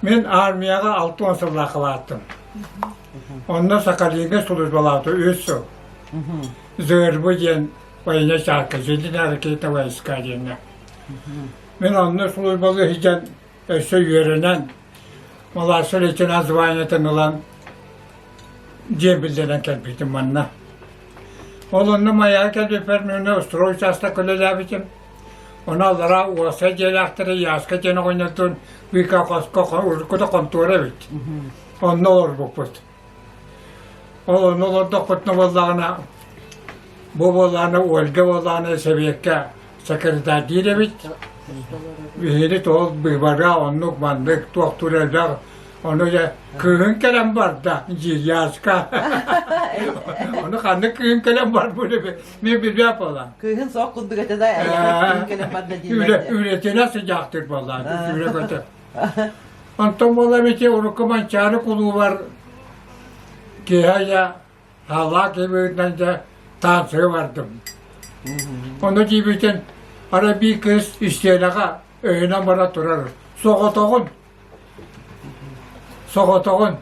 Мин армияҕа 60 сыллаах улааттым. Онно Сахалиҥҥа службалаабыта үс сыл. ЗРБ диэн военнай чааска, зенитная ракета войска диэҥҥэ. Мин онно службалыы сылдьан өссө үөрэнэн, младший лейтенант званиетын ылан дьиэ биллэрэн кэлбитим манна. Ол онно Майаҕа кэлбиппэр мин строй учаастак үлэлээбитим. Ону аллараа уопсай дьиэлээхтэри Яска диэн оҕонньордуун быыкаа хоско уруккута хонтуора эбит. Онно олорбуппут. Ол онно олордохпутуна буоллаҕына, бу буоллаҕына Ольга буоллаҕына сэбиэккэ секретарь эбит. Биһиги тоҕо быыбарга оннук маннык туохтуур элбэх ону дьэ кыыһын кэлэн барда Дьиляска. Ону ханнык кыыһын кэлэн барбыт мин билбэт буолан. Кыыһын суох курдук этэ да кыыһын кэлэн барда дииллэр. Үлэтинэ сыдьаахтыыр буоллаан үлэ көтө. Онтон буолла ити урукку Манчаары кулуубар киэһэ Халлаан киһибитинэн дьэ таансыга бардым. Ону диэбитин арай биир кыыс истиэнэҕэ өйүнэн бара турар. Соҕотоҕун. Соҕотоҕун.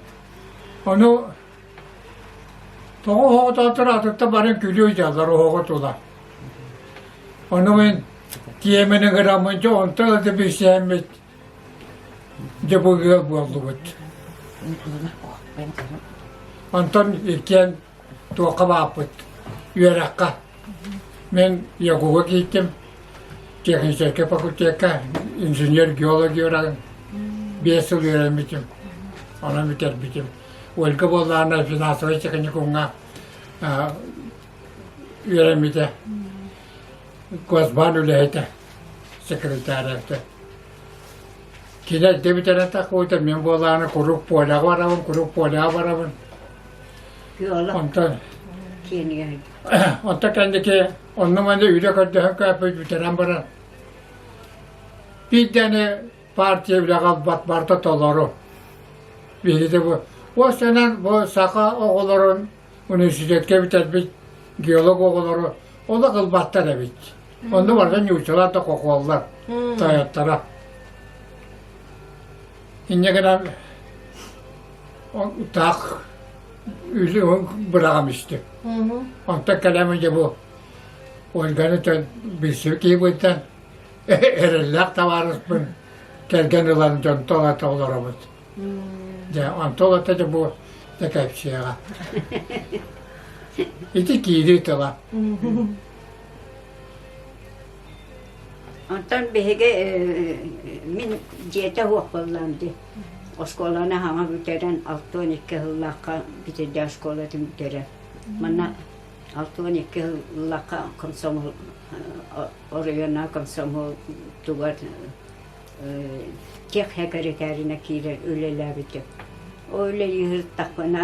Ону тоҕо оһоҕотоотор атыттан баран күлүү дьаллар оһоҕу тула. Ону мин тиэмэни гынаммын дьэ онтон да билсээммит Дьэ бу ыал буоллубут. Онтон иккиэн туохха бааппыт үөрэххэ. Мин ЯГУга киирдим, техническэй факультекка инженер-геолог үөрэҕин 5 сыл үөрэммитим, онон бүтэрбитим. Ольга буоллаҕына финансовай техникумҥа үөрэммитэ, Госбаан үлэһитэ, секретарь этэ. Кини эрдэ бүтэрэн тахпыта, мин буолааны куруук поляҕа барабын, куруук поляҕа барабын. Онтон онтон кэнники онно-манна үлэ көрдөһөн көөппүт бүтэрэн баран биирдэни партия үлэҕэ ылбат барыта толору. Биһиги бу уопсайынан бу саха оҕолорун университетка бүтэрбит геолог оҕолору олох ылбаттар эбит. Онно барыта ньуучалар да хохуоллар, тойоттора. Инньэ гынан таах быраҕам истим. Онтон кэлэмин дьэ бу Ольганы билсибит киһибиттэн эрэллээх табаарыспын кэргэн ылан дьонтон ата олоробут. Дьэ, онтон ата дьэ бу да кэпсиэҕэ. Ити киирии тыла. Онтон биһиги мин дьиэтэ суох буоллаҕым дии. Оскуоланы хаҥа бүтэрэн 62 сыллаахха бүтэрдэ оскуолатын бүтэрэн. Манна 62 сыллаахха комсомол оройуоннааҕы комсомол тугар тех секретарина киирэн үлэлээбитим. Ол үлэлии сырыттахпына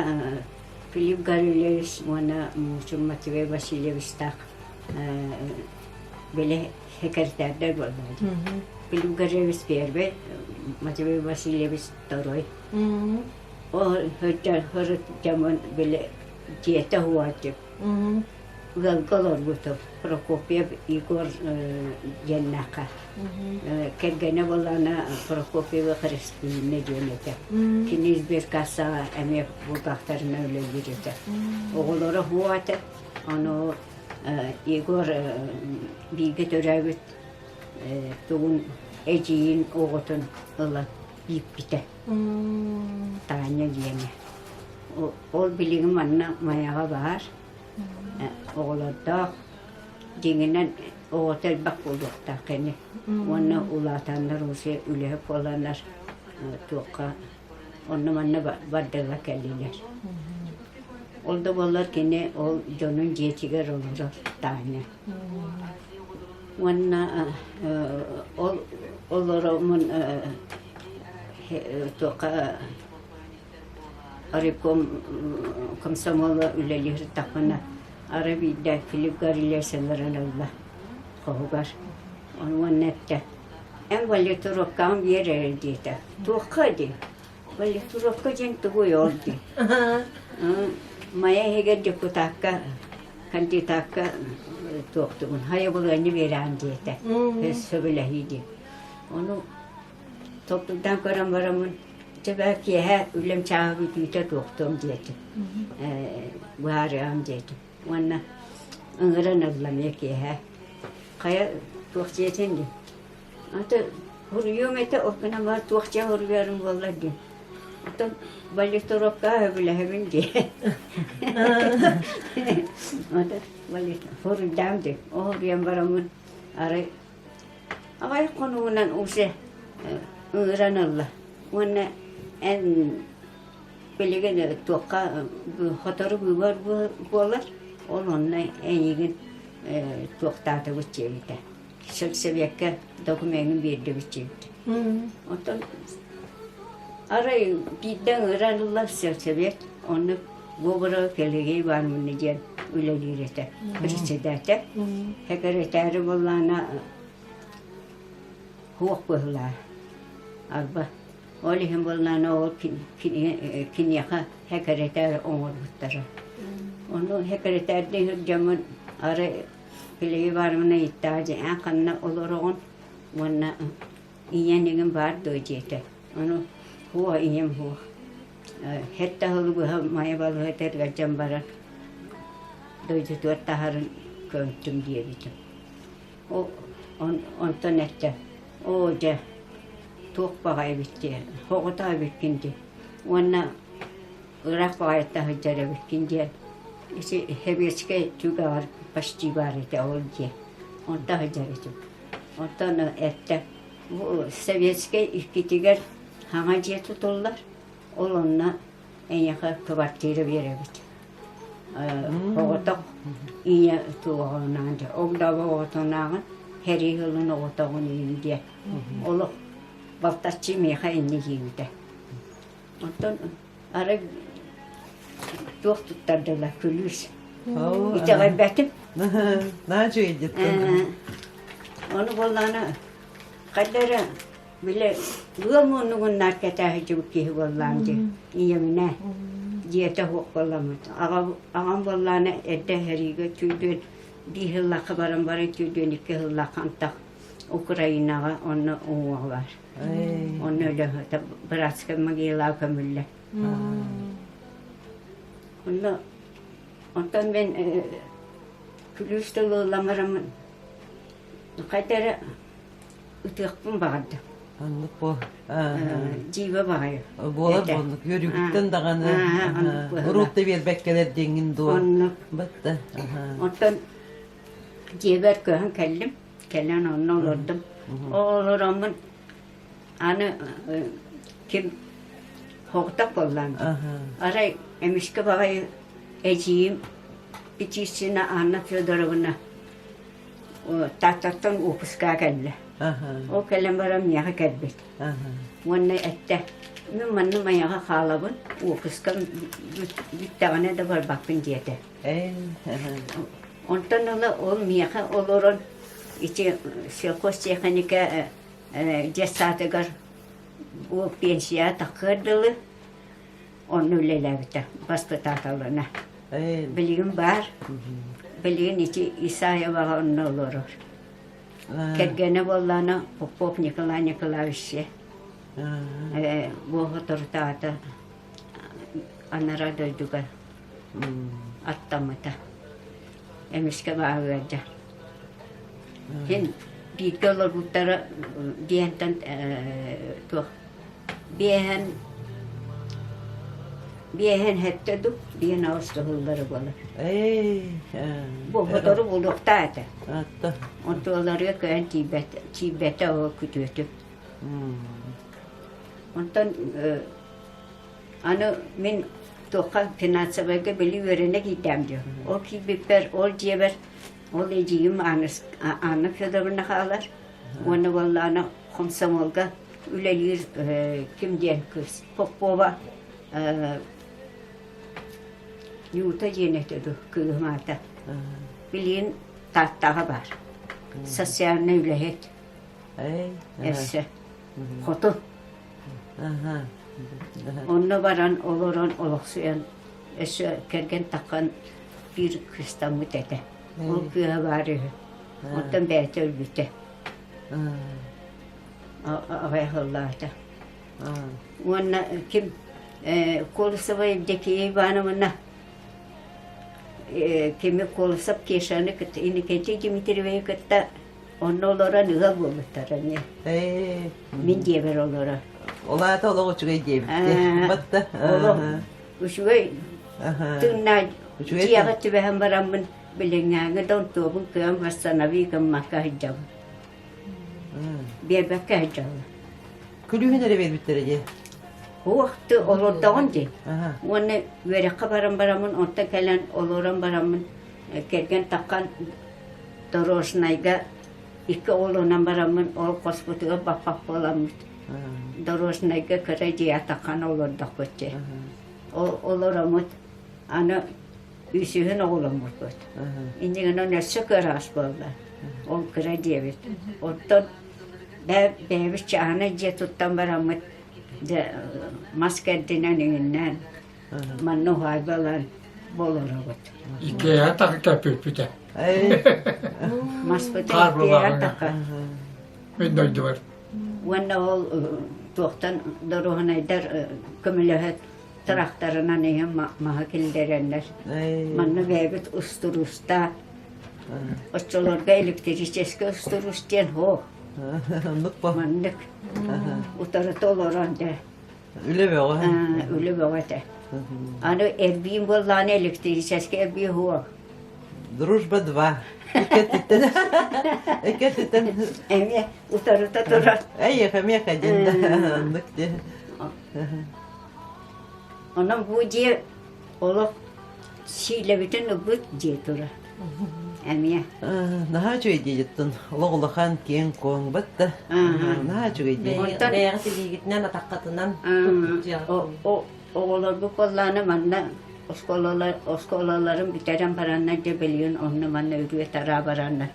Филипп Гаврильевич уонна Мучин Матвей Васильевичтаах били секретардар буоллаҕа дии. Филипп Гаврильевич первый, Матвей Васильевич второй. Ол сылдьаммын били дьиэтэ уһуотум. Ыалга олорбутум Прокопьев Егор диэннээххэ. Кэргэнэ буоллаҕына Прокопьева Христина диэн этэ. Кини сберкассаҕа эмиэ бухгалтерынан үлэлиир этэ. Оҕолоро уһуо этэ. Ону Егор бииргэ төрөөбүт тугун эдьиийин оҕотун ылан ииппитэ. Таня диэни. Ол билигин манна Майаҕа баар. Оҕолордоох дьиҥинэн оҕото элбэх буолуохтаах кини. Уонна улаатаннар уже үлэһит буоланнар туохха онно-манна бардыга кэллилэр. Ол да буоллар кини ол дьонун дьиэтигэр олорор Таня. Уонна ол олороммун туохха райком комсомола үлэлии сыттахпына арай биирдэ Филипп Гаврильевич ылларан ылла хоһугар. Уонна эттэ эн валютировкаҕын биэр эрэ диэтэ. Туохха дии? Валютировка диэн тугуй ол дии? Майа иһигэр депутакка кандидакка туохтугун хайабылыанньа биэрэҕин диэтэ. Сөбүлэһии дии. Ону толкуйдаан көрөн бараммын. Дьэ киэһэ үлэм чааһа бүтүүтэ туохтуом диэтим. Быһаарыам диэтим. Уонна ыҥыран ылла эмиэ киэһэ. Хайа туох дьиэтин дии. Аты суруйуом этэ ол гынан баран туох дьиэ суруйарым буоллар диэн. Оттон политрукка сөбүлэһэбин дии. Суруйдаам дии. Ол суруйан бараммын арай Аҕай хонугунан уже ыҥыран ылла уонна эн билигин туохха сотору быыбар буолар, ол онно эйигин туохтаатыбыт диэбитэ. Сельсовекка докумеҥҥын биэрдибит диэбитэ. Оттон арай биирдэ ыҥыран ылла сельсовет, онно Говорова Пелагея Ивановна диэн үлэлиир этэ, председатель. Сэкирэтээри буоллаҕына суох быһыылаах. Арба, ол иһин буоллаҕына ол киниэхэ сэкирэтээр оҥорбуттара. Ону сэкирэтээрдии сылдьаммын арай Пелагея Ивановна ыйыттаҕа дьэ эн ханна олороҕун уонна ийэҥ эҥин баар дуо диэтэ. Ону суох ийэм суох. Сэттэ сылы быһа Майа балыыһатыгар ыалдьан баран дойдутугар таһарын көмтүм диэбитим. Онтон эттэ, оо дьэ, туох баҕайы эбит дии, соҕотох эбиккин дии уонна ыраах баҕайыттан сылдьар эбиккин диэн ити сэбиэскэй түгэҕэр почти баар этэ ол дьиэ. Онто сылдьар этим. Онтон эттэ, бу советскай иккитигэр Саҥа дьиэ тутуллар, ол онно эйиэхэ кыбартыыра биэрэбит. Оҕотох ийэ туоҕунаан дьэ, огдообо оҕотунааҕын, сэрии сылын оҕотоҕун иһин диэн. Олох балтаччы миэхэ инньэ диэбитэ. Оттон арай туох туттардылар күлүүс. Итэҕэйбэтим. Наһаа үчүгэй Ону буоллаҕына хайда эрэ Били ыал муннугун наар кэтээһиччибит киһи буоллаам дии ийэминэ дьиэтэ суох буолламмыт. Аҕам буоллаҕына эрдэ сэриигэ түүрдүөн биир сыллаахха баран баран түүрдүөн икки сыллаахха антах Украинаҕа онно уҥуоҕа баар. Онно өлө братскай могилаҕа көмүллэр. Онно онтон мин күлүүс тылы ылан бараммын хайда эрэ ытыахпын баҕардым. Оннук буо. Дьиибэ баҕайы. Буолар буоллук. Үөрүүгүттэн даҕаны уруут да биэрбэккэлэр диэҥҥин дуо? Оннук. Батта. Оттон дьиэбэр көһөн кэллим. Кэлэн онно олордум. Олороммун аны ким соҕотох буоллаам. Арай эмискэ баҕайы эдьиийим Петицина Анна Федоровна Тааттаттан уоппускаҕа кэллэ. Ол кэлэн баран миэхэ кэлбит. Уонна эттэ, мин манна Майаҕа хаалабын, уоппускам бүттэҕинэ да барбаппын диэтэ. Онтон ыла ол миэхэ олорон ити сельхозтиэхиникэ детсадыгар ол пенсияҕа таххыар дылы онно үлэлээбитэ баспытааталына. Билигин баар. Билигин ити Исаеваҕа онно олорор. Кэргэнэ буоллаҕына Попов Николай Николаевич бу соторутааҕыта анараа дойдуга аттаммыта. Эмискэ баа ыалдьар. Син бииргэ олорбуттара диэнтэн туох Биэһэн биэһэн сэттэ дуу, биэһэн аҕыс туһуллара буолар. Бу сотору булуохтаах этэ. Онтуоларыгар көһөн тиийбэтэ, тиийбэтэ ол күтүөтүм. Онтон аны мин туохха финансовайга били үөрэнэ киирдэм дии. Ол киирбиппэр, ол дьиэбэр ол эдьиийим Анна Федоровна хаалар уонна буоллаҕына хомсомуолга үлэлиир ким диэн кыыс Попова Нюта диэн этэ дуу кыыһым аата. Билигин Тааттаҕа баар. Социальнай үлэһит. Өссө хоту. Онно баран олорон олохсуйан өссө кэргэн таххан биир кыыстаммыт этэ. Ол кыыһа баар үһү. Оттон бэйэтэ өлбүтэ. Аҕай аһыллаата. Уонна ким Колосова Евдокия Ивановна кими Колосов Кешаны кытта Иннокентий Дмитриевиһы кытта онно олорон ыал буолбуттара эмиэ. Мин дьиэбэр олорор. Ол аата олох үчүгэй диэбит. Батта. Олох үчүгэй тыыннаах дьиэҕэ түбэһэн бараммын билиҥҥээҥи да онтуобун кыам восстанови гыммакка сылдьабын. Биэрбэккэ сылдьабын. Күлүүһүн эрэ биэрбиттэрэ дии. Уох ты олордоҕун дии. Уонна үөрэххэ баран бараммын, онтон кэлэн олорон бараммын кэргэн таххан Дорожнайга икки оҕолонон бараммын ол хоспутугар баппах буоламмыт. Дорожнайга кыра дьиэ таххан олордохпут дьэ. Ол олороммут аны үсүһүн оҕоломмуппут. Инньэ гынан өссө кыараҕас буолла. Ол кыра дьиэбит. Оттон бэйэбит чааһынай дьиэ туттан бараммыт дьэ мас кэрдинэн иҥиннээн манна уһаайба ылан олоробут. Иккиэйэҕэ тахы кэппиппитэ. Маспыты иккиэйэҕэ тахы. Мин дойдубар. Уонна ол туохтан доруоһунайдар көмөлөһө тырахтарынан иһэн маһы киллэрэннэр. Манна бэйэбит устуруустаах Оччолорго электрическэй устуруус диэн суох. Оннук бо. Маннык утарыта олорон дьэ. Үлэ бөҕө. Үлэ бөҕө этэ. Аны эрбиин буоллаҕына электрическэй эрбии суох. Дружба 2. Иккэтиттэн. Иккэтиттэн. Эмиэ утарыта турар. Эйиэхэ миэхэ диэн да. Оннук диэн. Онон бу дьиэ олох сиилэбитин ылбыт дьиэ турар. Эмиэ. Наһаа үчүгэй диэжиттэн олох улахан киэҥ-куоҥ батта. Наһаа үчүгэй дии. Онтон Бэйэҕит илиигитинэн атаххытынан оҕолорбут буоллаҕына манна оскуолалар оскуолаларын бүтэрэн бараннар дьэ билигин онно-манна үрүө-тараа бараннар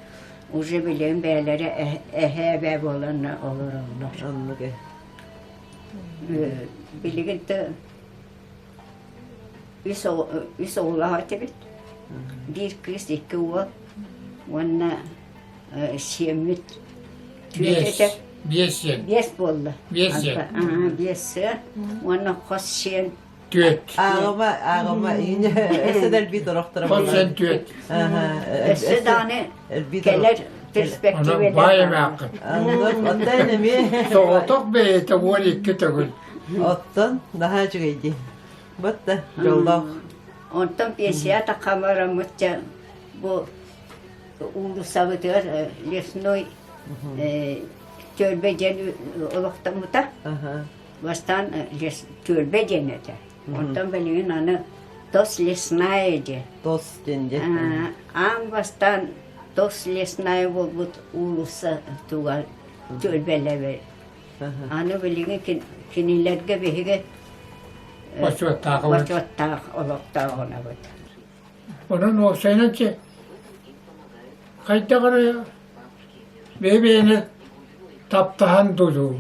уже билигин бэйэлэрэ эһээ-эбээ буоланнар олороллор. Оннук ээ. Билигин да Үс үс оҕолоох этибит. Биир кыыс, икки уол уонна сиэммит түөрт этэ. Биэс сиэн. Биэс буолла. Биэс сиэн. Биэс сиэн уонна хос сиэн. Түөрт. Ааҕыма, ааҕыма, өссө да элбии торохторо Хос сиэн түөрт. Өссө даҕаны кэлэр перспективелэр. Баай эмээххин. Оттон эмиэ. Соҕотох бэйэтэ 12 төгүл. Оттон наһаа үчүгэй дии. Батта дьоллоох. Онтон пенсия таххамараммыт дьэ бу уулуссабытыгар лесной түөлбэ диэн олохтоммута. Бастаан түөлбэ диэн этэ. Онтон билигин аны тос лесная диэн. Тос диэн дьэ. Аан бастаан тос лесная буолбут уулусса тугар түөлбэлэбэ Аны билигин кинилэргэ биһиги бочуоттаах бочуоттаах олохтооҕунабыт. Онон уопсайынан хайдах эрэ бэйэ-бэйэни таптаһан дуу,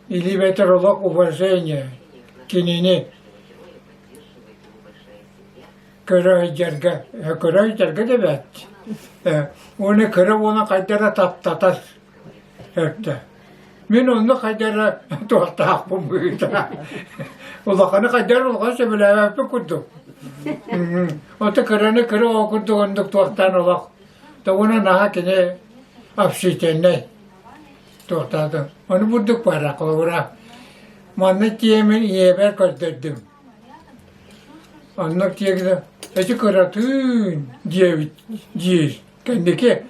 илиибэтэр олох уважение кинини көрө сылдьарга, көрө сылдьарга да эбээт. Уонна кыра уола хайдах эрэ таптатар Өттө. Мин онно хайда эрэ туохтаахпын быһыыта. Улаханы хайда эрэ улахан сөбүлээбэппин курдук. Ото кыраны кыра оҕо курдук оннук туохтаан олох. Тоҕуна наһаа кини общительнай туохтаата. Ону бурдук баара холобура. Манна тиэмин ийэбэр көрдөрдүм. Оннук тиэгинэ эти кыратыын диэбит диир. Кэнники,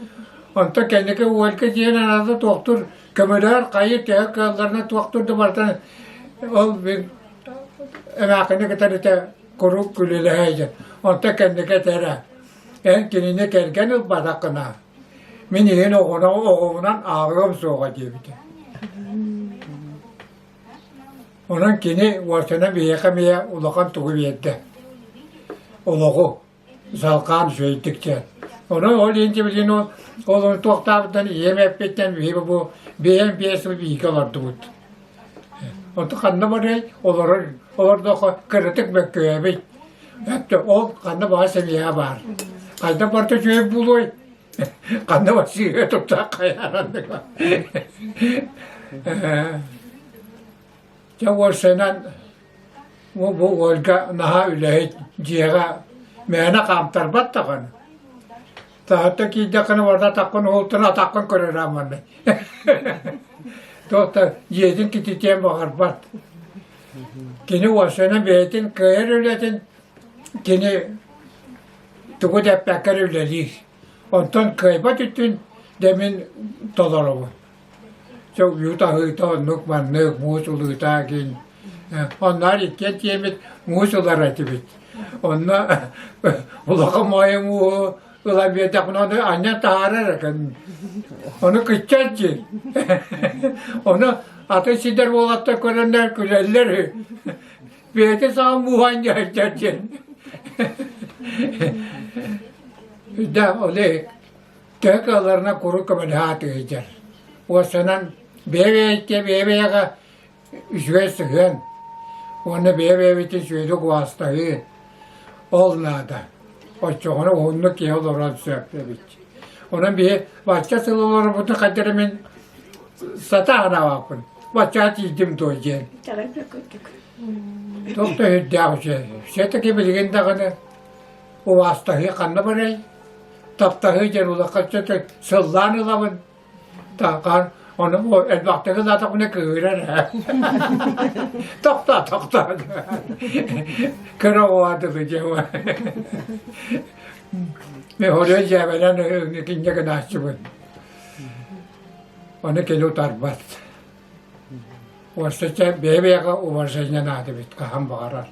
онтон кэнники Ольга диэн аната туохтуур көмөлөөр хайы төһө кыалларынан туохтуур да барытын ол мин эмээххини кытары этэ куруук күлүлэһэ диэн. Онтон кэнники этэрэ эн кинини кэргэн ылбатаххына мин иһин оҕону оҕобунан ааҕыам суоҕа диэбитэ. Онон кини уорсана биһиэхэ эмиэ улахан тугу биэрдэ олоҕу салҕаан үчүгэйдик диэн. Онон ол иһин билигин ол ол туохтаабыттан ийэм эппиттэн биһиги бу бэйэм биэс сыл бииргэ олордубут. Онтон ханна барыай олорор олордоххо кыратык мөккүөбүт. Өттө ол ханна баҕар семья баар. Хайда барыта үчүгэй буолуой? Ханна бар сыыһа туттаах хайаанныга. Дьэ уорсайынан бу Ольга наһаа үлэһит, дьиэҕэ мээнэ хаамтарбат даҕаны. Таһырдьа киирдэххинэ барыта атаххын уһултан атаххын көрөр ааманнай. Туох да дьиэтин кититиэн баҕарбат. Кини уорсайынан бэйэтин кыайар үлэтин кини тугу да эппэккэ эрэ үлэлиир. Онтон кыайбат өттүн дэ мин толоробун. Чэ уйут аһыыта оннук маннык муус улуутаа гин. Онноор иккиэн тиэмит муус ылар этибит. Онно улахан моойу мууһу ылан биэрдэхпинэ ону анньан таһаарар экен. Ону кыччаччы. Ону атын сидэр уолаттар көрөннөр күлэллэр үһү. Бэйэтэ саҕа мууһу анньа диэн. Да, ол Төһө кыалларынан куруук көмөлөһө сылдьар. Уоссанан бэйэ-бэйэттэн бэйэ-бэйэҕэ үчүгэй сыһыан уонна бэйэ-бэйэбитин үчүгэйдик убаастаһыы ол наада. Оччоҕуна уһуннук киһи олорон сөп эбит. Онон биһи бачча сыл олорбутун хайдах эрэ мин сатаан аҕааппын. Баччаҕа тиийдим дуо диэн. Туох да сүрдээх үчүгэй. Все-таки билигин даҕаны убаастаһыы ханна барай? Таптаһыы диэн улахан сыллаан ылабын. Таакаан ону элбэхтик ылаатахпына кыыһырар ээ. Тохтоо, тохтоо. Кыра оҕо дылы диэн. Мен хоруй дьээбэлэн киндэ гынааччыбын. Ону кини утарбат. Уостача бэйэ-бэйэҕэ уважение наада эбит хаһан баҕарар.